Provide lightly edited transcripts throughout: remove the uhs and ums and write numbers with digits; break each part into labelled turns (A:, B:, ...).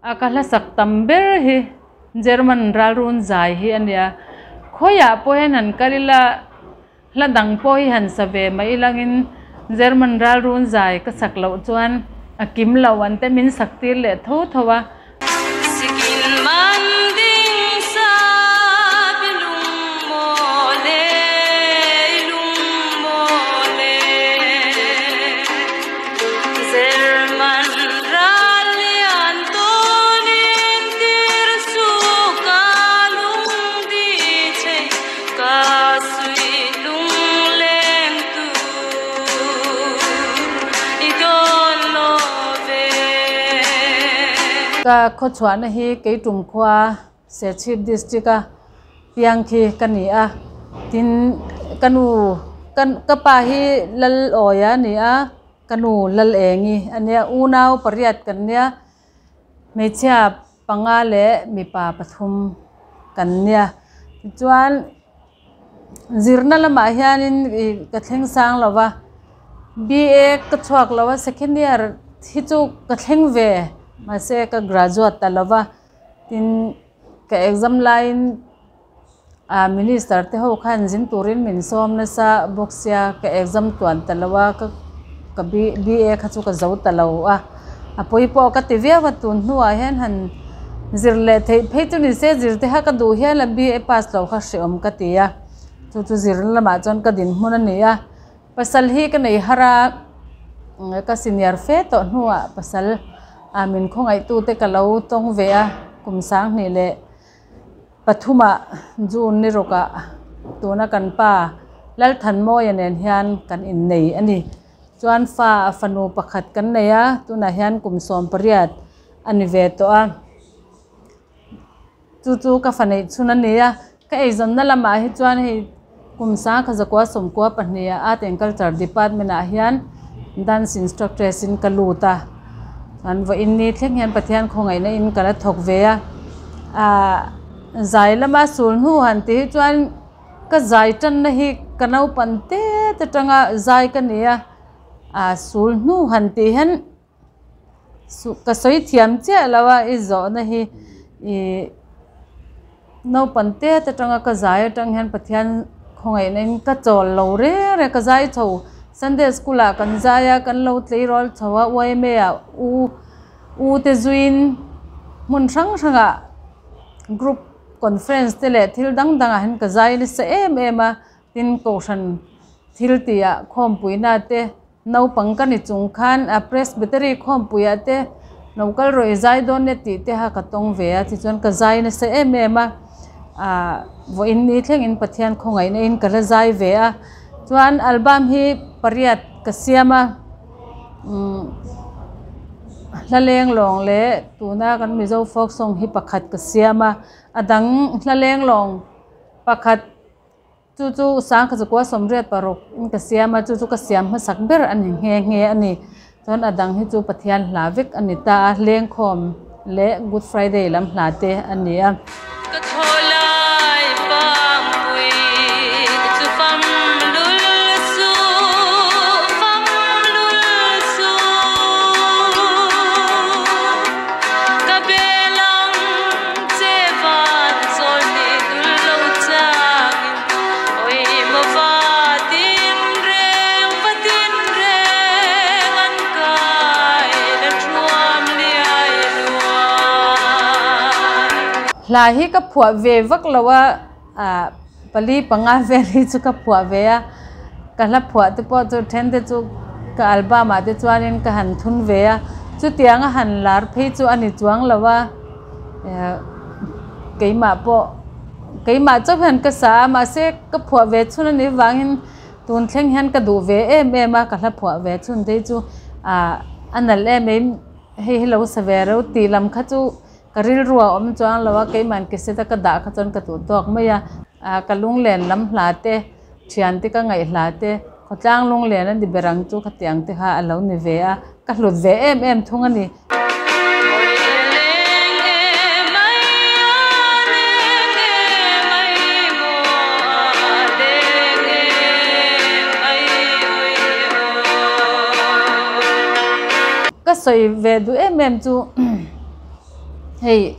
A: A ka hla sak tam ber hi German ralrun zai hi a nia. Khawiah pawh hian han kal ila hla dang pawh hi han sa ve mai ilangin German ralrun zai ka sak loh chuan a kim lo an te min sak tir leh tho tho a. Ka khawchhuahna hi Keitum khua Serchhip District a piang khi ka ni a, tin ka nu ka pa hi Lalawia a ni a, ka nu Lalengi a nia, unau pariat kan nia, hmeichhia panga leh mipa pathum kan nia. Tichuan zirna lamah hianin ih ka thleng sang lo va, BA ka chhuak lo a, second year hi chu ka thleng ve mahse ka graduate ta lo va, tin ka exam laiin ah minister te ho khan zin turin min sawm nasa bawk sia ka exam tuan ta lo a ka ka BA kha chu ka zo ta lo a a pawi pawh ka ti viau a tun hnuah hian han zir leh theih phei chu ni se zir te kha ka duh hial a BA pass loh kha hrehawm ka ti a chu chu zirna lamah chuan ka dinhmun a ni a pasal hi ka nei har a ka senior fe tawh hnuah pasal ah min khawngaihtute ka lo tawng ve a kum sanghnih leh. Pathumah June ni rawkah tuna kan pa Lalthanmawia nen hian kan innei a ni. Chuan fa a fanu pakhat kan nei a, tunah hian kum 18 a ni ve tawh a. Chu chu ka fa neih chhun a ni a, ka eizawnna lamah hi chuan hei kum 1992 ah Art and Culture Department ah hian Dance Instructress in ka lut a, chuan vawiin ni thleng hian Pathian khawngaihna in ka la thawk ve a, ah zai lama sul hnu han tih hi chuan ka zai tanna hi ka naupang tet atanga zai ka ni a, ah sul hnu han tih hian ka sawi thiam chiah lo a i zawhna hi ih naupang tet atanga ka zai atang hian Pathian khawngaihna in ka chawl lo reng reng ka zai chho Sunday school ah kan zai a kan lo tleirawl chho a yma ah u u te zuiin hmun hrang hrang ah group conference te leh thil dang dang ah hian ka zai nasa em em a tin kohhran thil tih ah khawmpuina te. Naupang ka ni chung khan a Presbytery khawmpuiah te lo kal rawh i zai dawn e tih te kha ka tawng ve a, tichuan ka zai nasa em em a, ah vawiin ni thlengin Pathian khawngaihna in ka la zai ve a, chuan album hi pariat ka siam a, umm hla leng lawng leh tuna kan Mizo folk song hi pakhat ka siam a, a dang hla leng lawng pakhat. Chu chu 1986 in ka siam a, chu chu ka siam hmasak ber a ni nghe nghe a ni. Chuan a dang hi chu Pathian hla vek a ni ta a, Lengkhawm leh Good Friday lam hla te a ni a.
B: Ka thaw lai pangpui chu fam lul suh, fam lul suh. Ka bel ang che van chawl ni dul lo changin awi maw va tin reng va tin reng an kai la thuam liai luai.
A: Hla hi ka phuah ve vak lo a, ah pali panga vel hi chu ka phuah ve a, ka hla phuah te pawh chu then te chu ka album ah te chuanin ka han thun ve a, chutiang a han lar phei chu a ni chuang lo a, keimah pawh keimah chauh hian ka sa a mahse ka phuah ve chhun a nih vangin tun thleng hian ka duh ve em em a ka hla phuah ve chhun te hi chu ah a nalh em em hei hi lo sa ve reuh tih lam kha chu Ka rilru a awm chuang lo a, keimahn ke set a ka dah kha chuan ka duh tawk mai a. Ka lunglen lam hla te, thian te ka ngaih hla te, khawtlang lunglen a ni ber ang chu khatiang te kha a lo ni ve a, ka hlut ve em em thung a ni. Ka sawi ve duh em em chu. Hei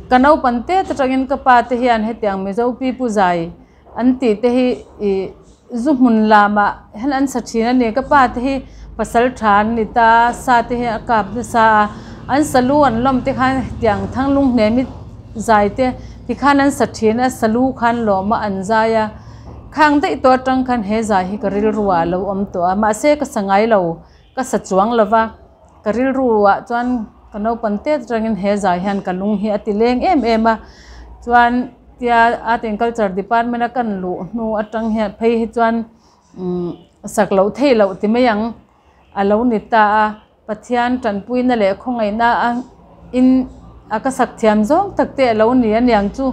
A: ka naupang te atangin ka pa te hian hetiang Mizo pipu zai an tih te hi ih zu hmun lamah hian an sa thin a ni. Ka pa te hi pasal tha an ni ta, sa te hi a kap nasa a, an salu an lawm te khan hetiang thanglung hnemi zai te tikhan an sa thin a, salu khan lawm a an zai a. Khang daih tawh atang khan he zai hi ka rilru ah a lo awm tawh a, mahse ka sa ngai lo, ka sa chuang lo va, ka rilru ah chuan ka naupang te atangin he zai hian ka lung hi a ti leng em em a, chuan tia Art and Culture Department a kan luh hnu atang hian phei hi chuan umm sak loh theih loh ti mai ang a lo ni ta a, Pathian tanpuina leh khawngaihna a in a ka sak thiam zawng tak te a lo ni aniang chu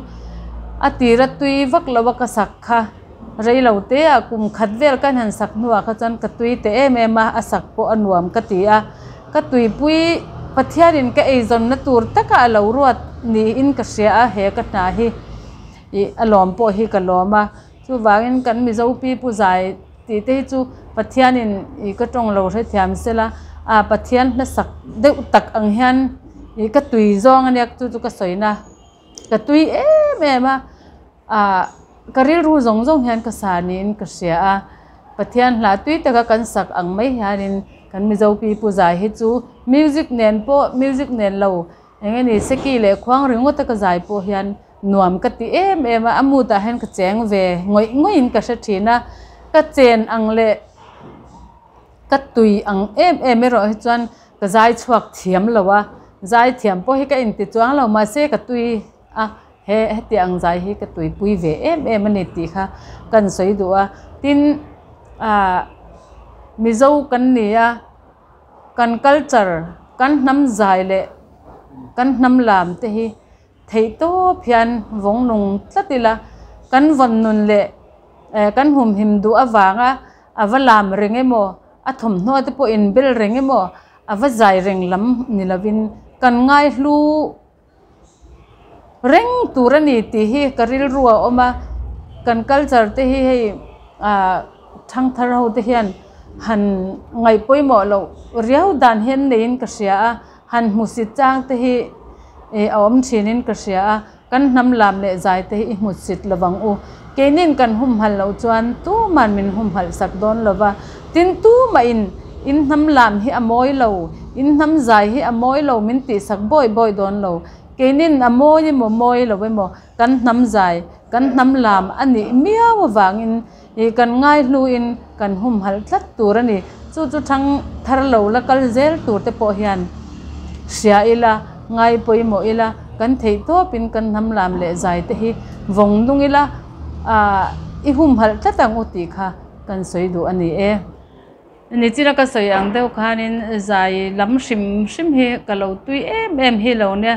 A: a tir a tui vak lo a ka sak kha rei lo te ah kum khat vel kan han sak hnuah kha chuan ka tui teh em em a, a sak pawh a nuam ka ti a, ka tuipui Pathianin ka eizawnna tur taka a lo ruat niin ka hria a, he ka hna hi ih a lawm pawh hi ka lawm a, chuvangin kan Mizo pipu zai Tih te hi chu Pathianin ih ka tawng lo hrethiam sela, a Pathian hmasak deuh tak ang hian ih ka tui zawng a nia chu chu ka sawina ka tui em em a, ah ka rilru zawng zawng hian ka sa niin ka hria a, Pathian hla tui taka kan sak ang mai hianin kan Mizo pipu zai hi chu music nen pawh music nen lo Eng nge ni seki leh khuang ringawt a ka zai pawh hian nuam ka ti em em a, a mood ah hian ka cheng ve ngawih ngawih in ka hre thin a, ka chen ang leh ka tui ang em em erawh hi chuan ka zai chhuak thiam lo a, zai thiam pawh hi ka inti chuang lo mahse ka tui a, he heti ang zai hi ka tuipui ve em em a ni tih kha kan sawi duh a, tin ah Mizo kan ni a. Kan culture, kan hnam zai leh kan hnam lam te hi theih tawp hian vawng nung tlat ila, kan vawn nun leh kan humhim duh avanga a va lam reng emaw, a thawmhnaw te pawh inbel reng emaw, a va zai reng lam ni lovin kan ngaihlu reng tur a ni tih hi ka rilru a awm a, kan culture te hi hei ah thangthar ho te hian han ngaih pawimawh loh riau dan hian neiin ka hria a, han hmusit chang te hi ih a awm thinin ka hria a, kan hnam lam leh zai te hi i hmusit lo vang u, keinin kan humhalh loh chuan tuman min humhalh sak dawn lo va, tin tumahin in hnam lam hi a mawi lo. In hnam zai hi a mawi lo min tihsak bawi bawi dawn lo. Keinin a mawi emaw mawi lo emaw kan hnam zai, kan hnam lam a nih miau avangin ih kan ngaihluin kan humhalh tlat tur a ni. Chu chu thang thar lo la kal zel tur te pawh hian hria ila, ngai pawimawh ila, kan theih tawpin kan hnam lam leh zai te hi vawng nung ila, ah i humhalh tlat ang u tih kha kan sawi duh a ni e. Nichina ka sawi ang deuh khanin zai lam hrim hrim hi ka lo tui em em hi lo nia.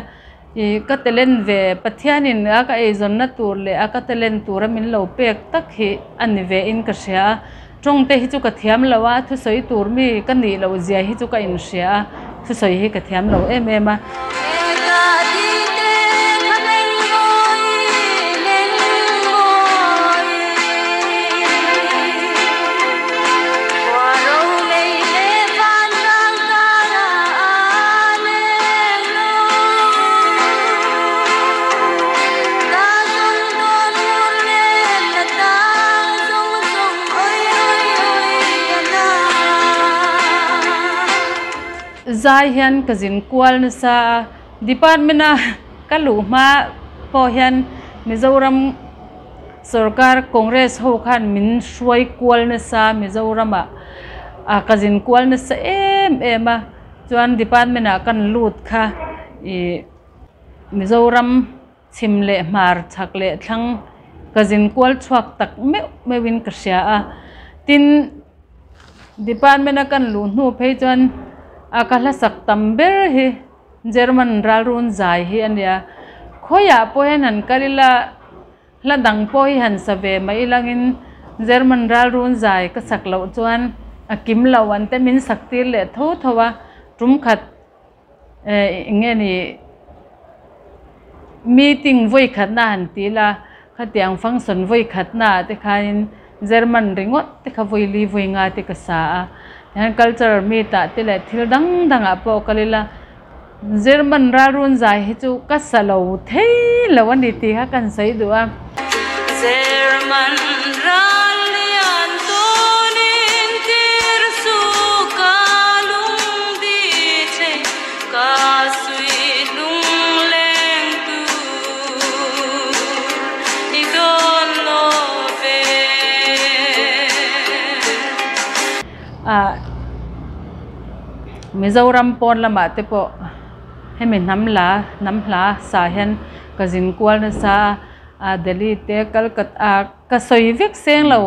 A: Ih ka talent ve Pathianin a ka eizawnna tur leh a ka talent tura min lo pek tak hi a ni ve in ka hria a. Tawng te hi chu ka thiam lo a, thusawi tur mi ka nih loh zia hi chu ka inhria a, thusawi hi ka thiam lo em em a. Zai hian ka zin kual nasa a, department a ka luh hma pawh hian Mizoram sorkar Congress ho khan min hruai kual nasa Mizoram ah a ka zin kual nasa em em a, chuan department ah kan lut kha ih Mizoram Chhim leh hmar, chhak leh thlang ka zin kual chhuak tak meuh meuhin ka hria a. Tin, department a kan luh hnu phei chuan a ka hlasak tam ber hi German ralrun zai hi a nia. Khawiah pawh hian han kal ila, hla dang pawh hi han sa ve mai ilangin German ralrun zai ka sak loh chuan a kim lo an te min sak tir leh tho tho a, tum khat Eng nge ni meeting vawi khatna han ti ila khatiang function vawi khatna ah te khanin German ringawt te kha vawi li vawi nga te ka sa a tihian cultural meet ah te leh thil dang dang ah pawh kal ila German ralrun zai hi chu ka sa lo thei lo a ni tih kha kan sawi duh a.
B: German ral lian tawnin tir su ka lung di che ka sui lung leng tur i dawn lo ve.
A: Ah Mizoram pawn lamah te pawh hemi hnam la hnam hla sa hian ka zin kual nasa a Delhi te Calcutta ah ka sawi vek seng lo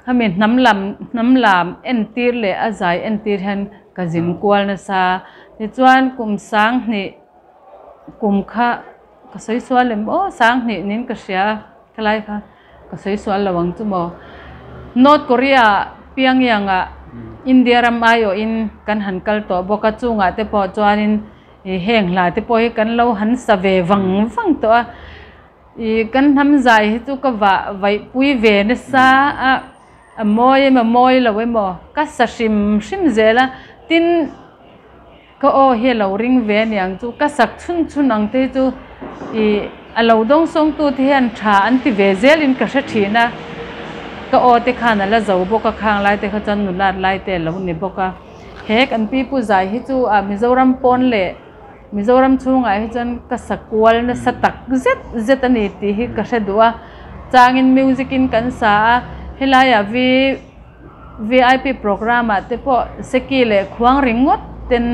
A: hemi hnam lam hnam lam entir leh a zai entir hian ka zin kual nasa tichuan kum sanghnih kum kha ka sawi sual em aw sanghnih niin ka hria a khalai kha. Ka sawi sual lo ang chu maw. North Korea Pyongyang ah India ram aiawhin kan han kal tawh bawk a, chungah te pawh chuanin ih heng hla te pawh hi kan lo han sa ve vang vang tawh a. Ih kan hnam zai hi chu ka vah vaihpui ve nasa a, a mawi emaw mawi lo emaw ka sa hrim hrim zel a, tin Ka aw hi a lo ring ve aniang chu ka sak chhun chhun ang te chu ih a lo dawngsawngtu te hian tha an ti ve zelin ka hre thin a, ka aw te khan a la zo bawk a, khang lai te kha chuan nulat lai te a lo ni bawk a. He kan pipu zai hi chu ah Mizoram pawn leh Mizoram chhungah hi chuan ka sa kual nasa tak zet zet a ni tih hi ka hre duh a, changin music in kan sa a, helaiah vi. Vip programme ah te pawh seki leh khuang ringawt ten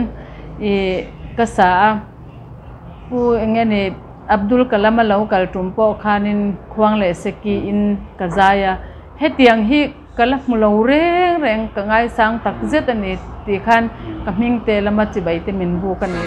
A: ih ka sa a, pu eng nge ni Abdul Kalam a lo kal tum pawh khanin khuang leh seki in ka zai a, hetiang hi ka la hmu lo reng reng ka ngaisang tak zet a ni tih khan ka hming te lama chibai te min buk a ni.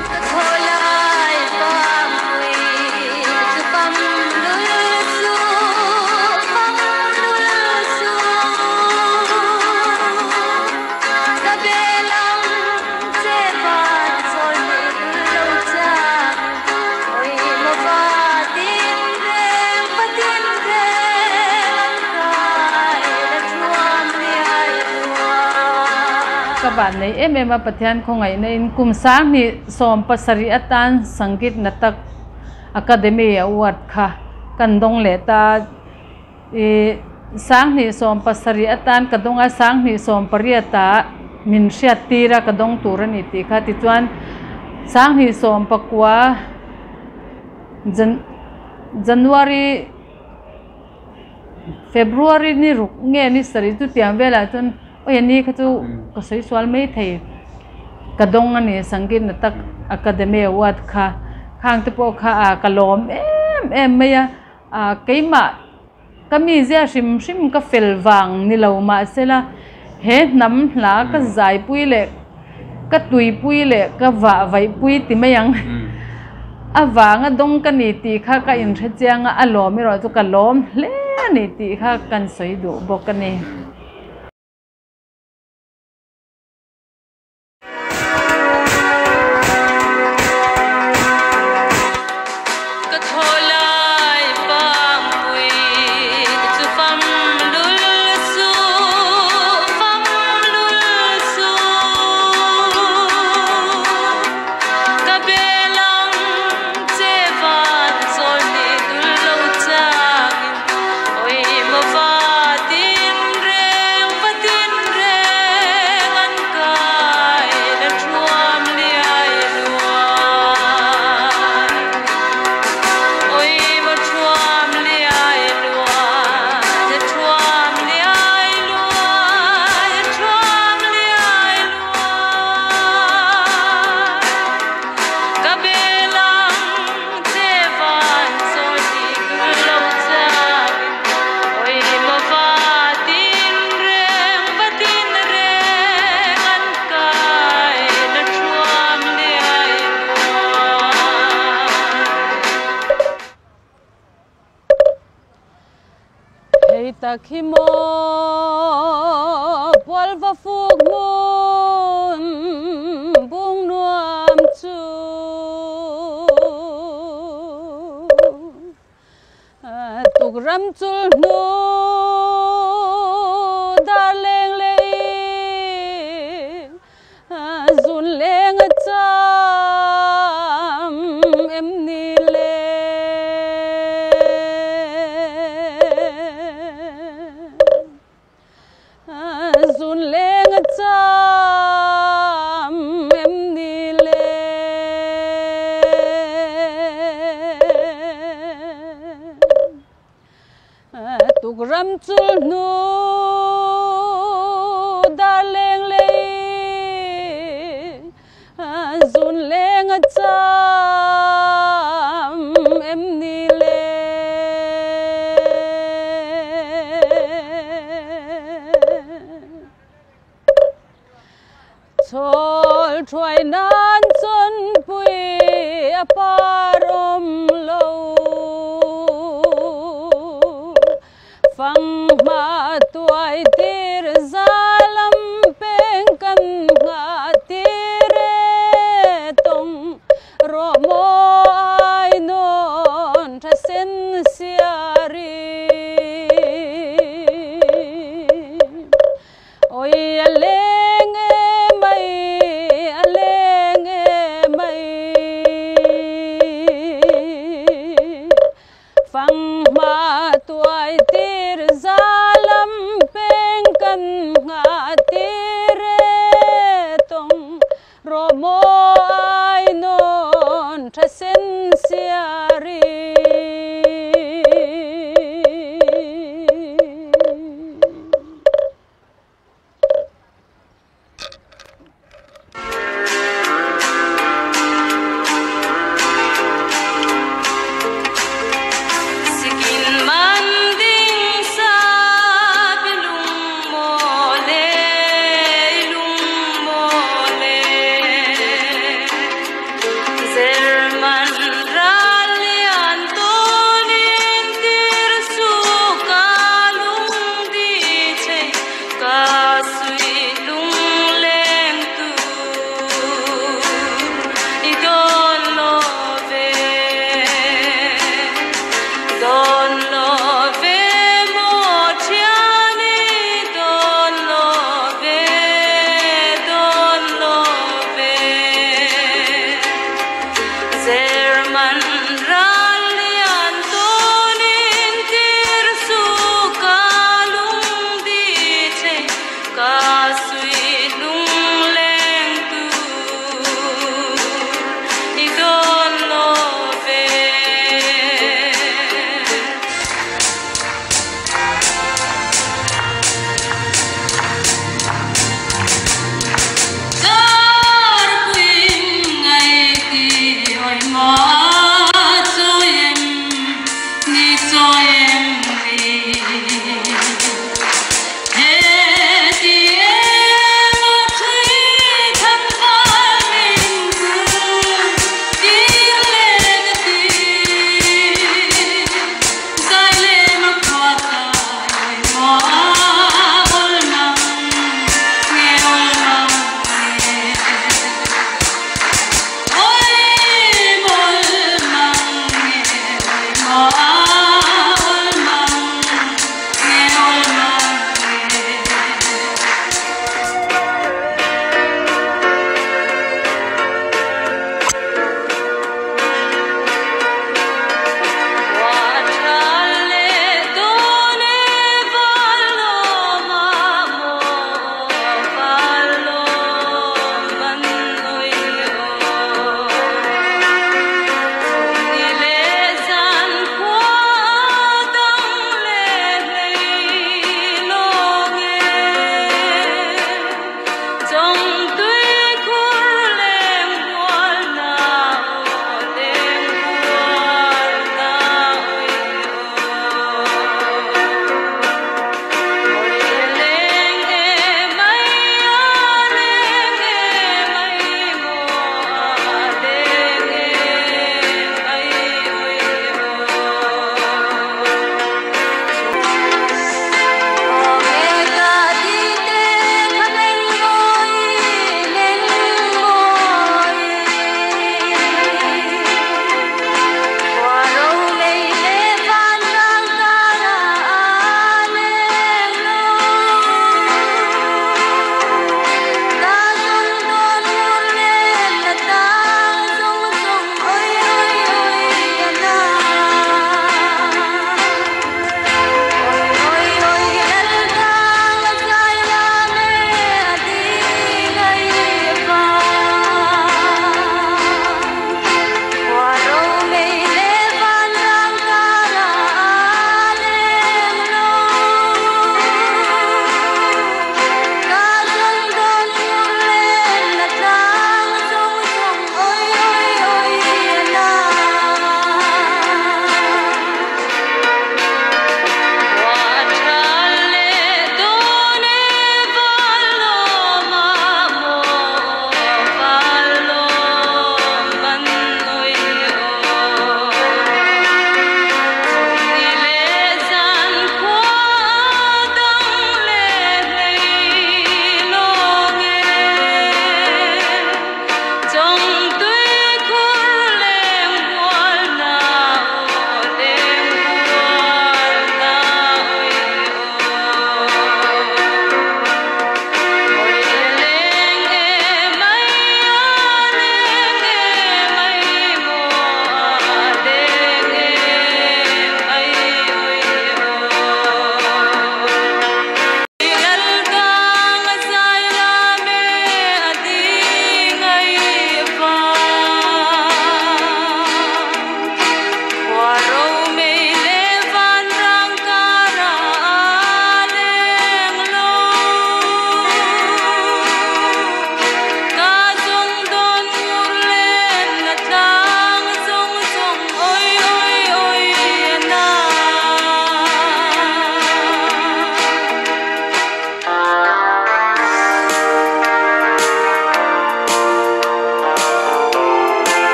A: Ka van nei em em a Pathian khawngaihna in kum sanghnih 70 atan Sangeet Natak Akademi Award kha kan dawng leh ta. Ih sanghnih 70 atan ka dawng a, sanghnih 18 ah min hriat tir a ka dawng tur a ni tih kha. Tichuan sanghnih 19 Jan January February ni ruk nge ni sarih chu tiang velah chuan awi ani kha chu ka sawi sual mai thei ka dawng a ni Sangeet Natak Akademi Award kha khang te pawh kha ah ka lawm em em mai a ah keimah ka mi zia hrim hrim ka fel vang ni lo mahsela he hnam hla ka zaipui leh Ka tuipui leh ka vah vaihpui ti mai ang. A vanga dawng ka ni tih kha ka inhre chiang a, a lawm erawh chu ka lawm hle a ni tih kha kan sawi duh bawk a ni.
B: Ka thaw lai pangpui chu fam lul suh, fam lul suh. Ka bel ang che van zawl ni dul lo changin awi maw va tin reng, va tin reng an kai la thuam liai luai. Awi maw thuam liai luai, thuam liai luai, thuam liai luai. Ka bel ang che van zawl ni dul lo changin awi maw va tin reng, va tin reng an kai la thuam liai luai.
A: Hei tak hi maw pual va fuk hmun bung nuam chu tuk ram chul hnu dar leng leh in zun leng a chau. a cham em ni le? Chhawl thuai nan chawnpui a par awm lo. Fanghma tuai tir zalam peng kan ngah tir e tawng rawh maw ai nawn tha sen siari. Oi a leng e mai, a leng e mai. Fanghma tuai tir zalam peng kan ngah tir e tawng rawh maw ai nawn tha sen siari.
B: Sikin man ding sa bilung mole lung mole.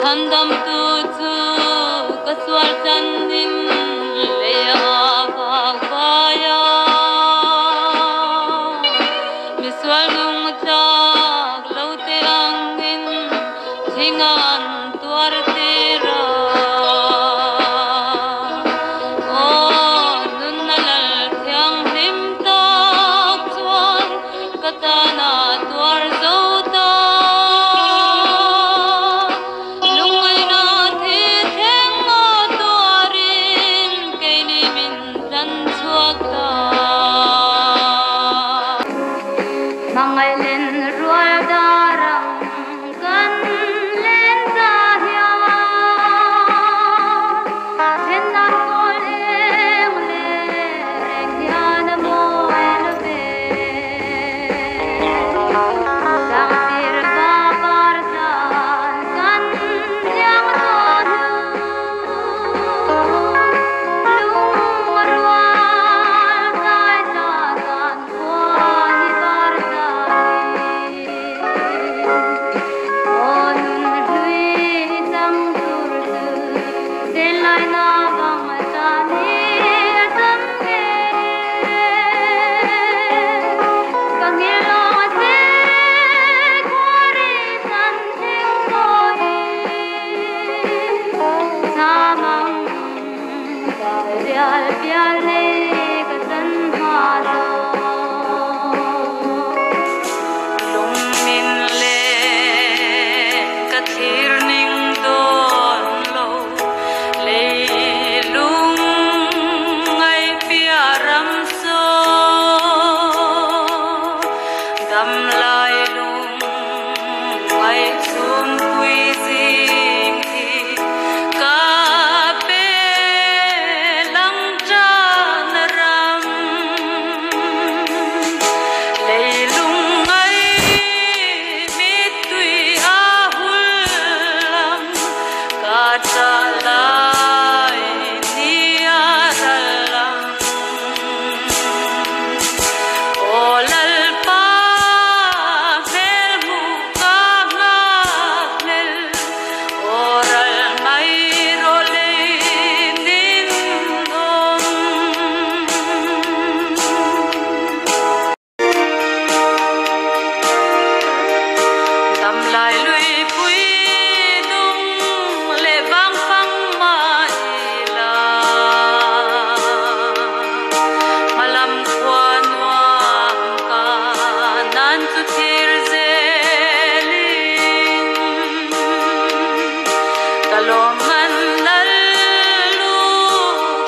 B: Chhandamtu chu ka sual tlanin lei a vak vai a, misual nung tlak lo te angin thing an tuar tir a. Aw nunna lal thianghlim tak chuan ka tana tuar zo ta. Lungngaihna thi thleng a tuarin keini min tlan chhuak ta. Hmangaih len rual dar ang kan len ta hian thenna kawl eng leh reng hian a mawi lo ve. Sangtir ka par tlan kan liang tawh hnu lung a rual tlai tla zan khua hi par tlanin aw nun hlui chang tur chu chenlai na bang tan hi a tam nge. Ka ngil lo che khuari chan thleng tawhin chamang dai rial pial nei ka chan hma zawng. Lungmin le ka thlir ning dawn lo, lei lung ngai pia ram saw, dam lai lung ngai chhum pui zing hi ka pe lang tan ram. Lei lung ngai mit tui a hul lam, ka cha lai ni a ral lam. Aw Lalpa hmel hmu ka nghak hlel, aw ral mai rawh lei nin awm. Dam lai lui pui dung leh vang fang mai la, hmalam khua nuam ka nan chu thir zelin ka lawm an lal lu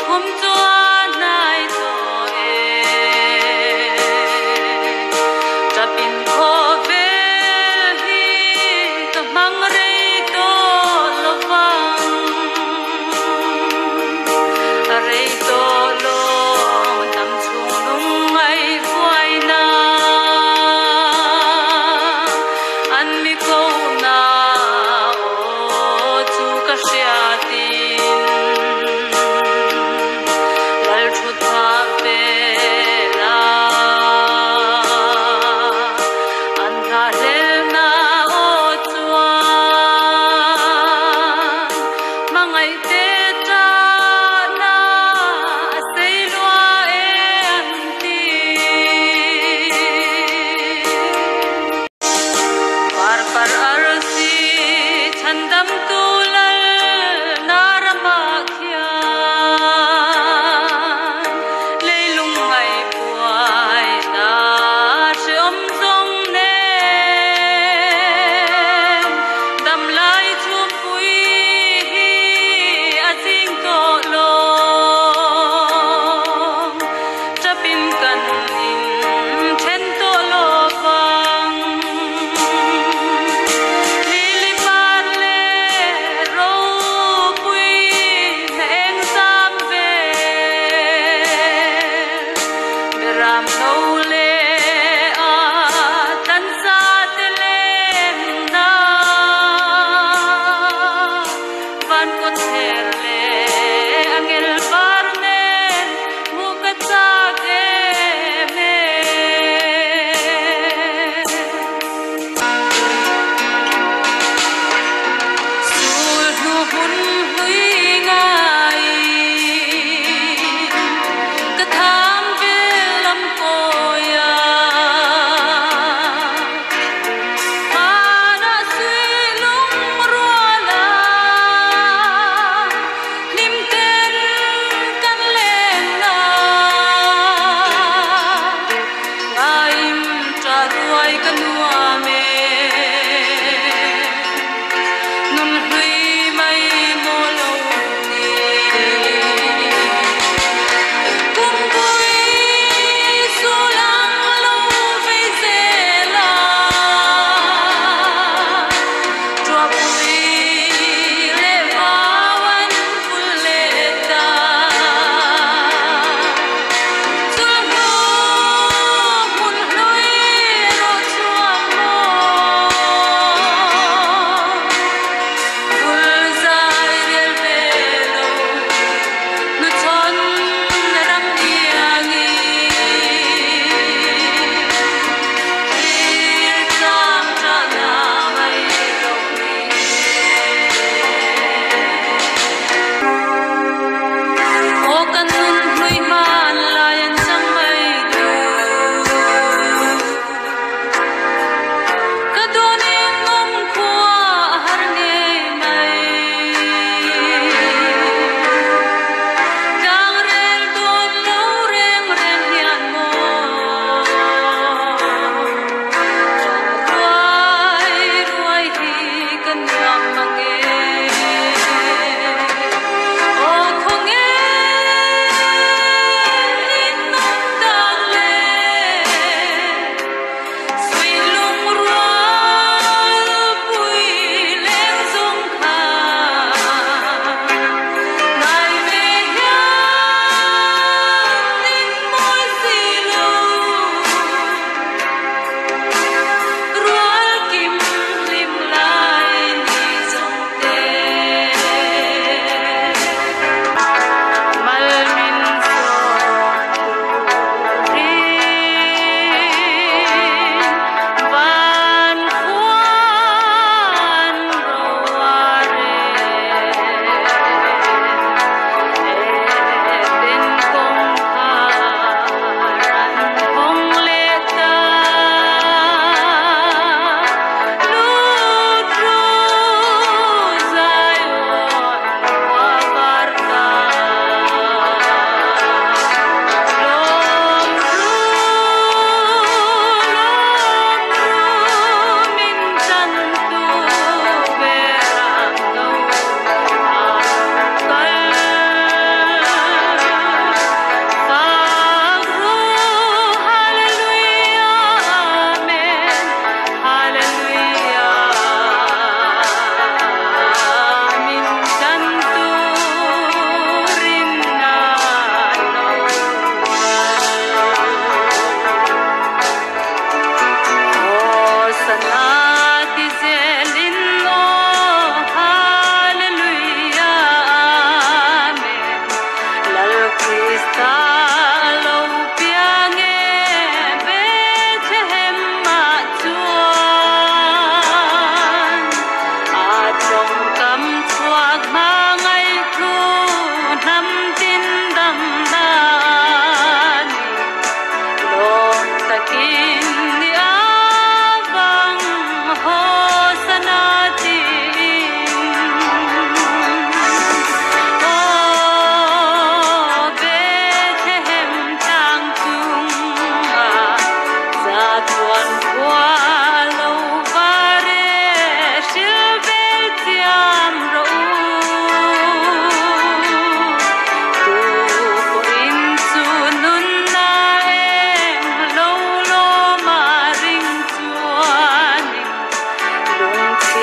B: khum chuan hnai tawh e. Chapin khaw vel hi ka hmang rei tawh lo vang, a rei tawh lawng tam chhung lung ngai vuai na. An mi ko na aw chu ka hriat.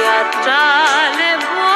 B: Zia tra le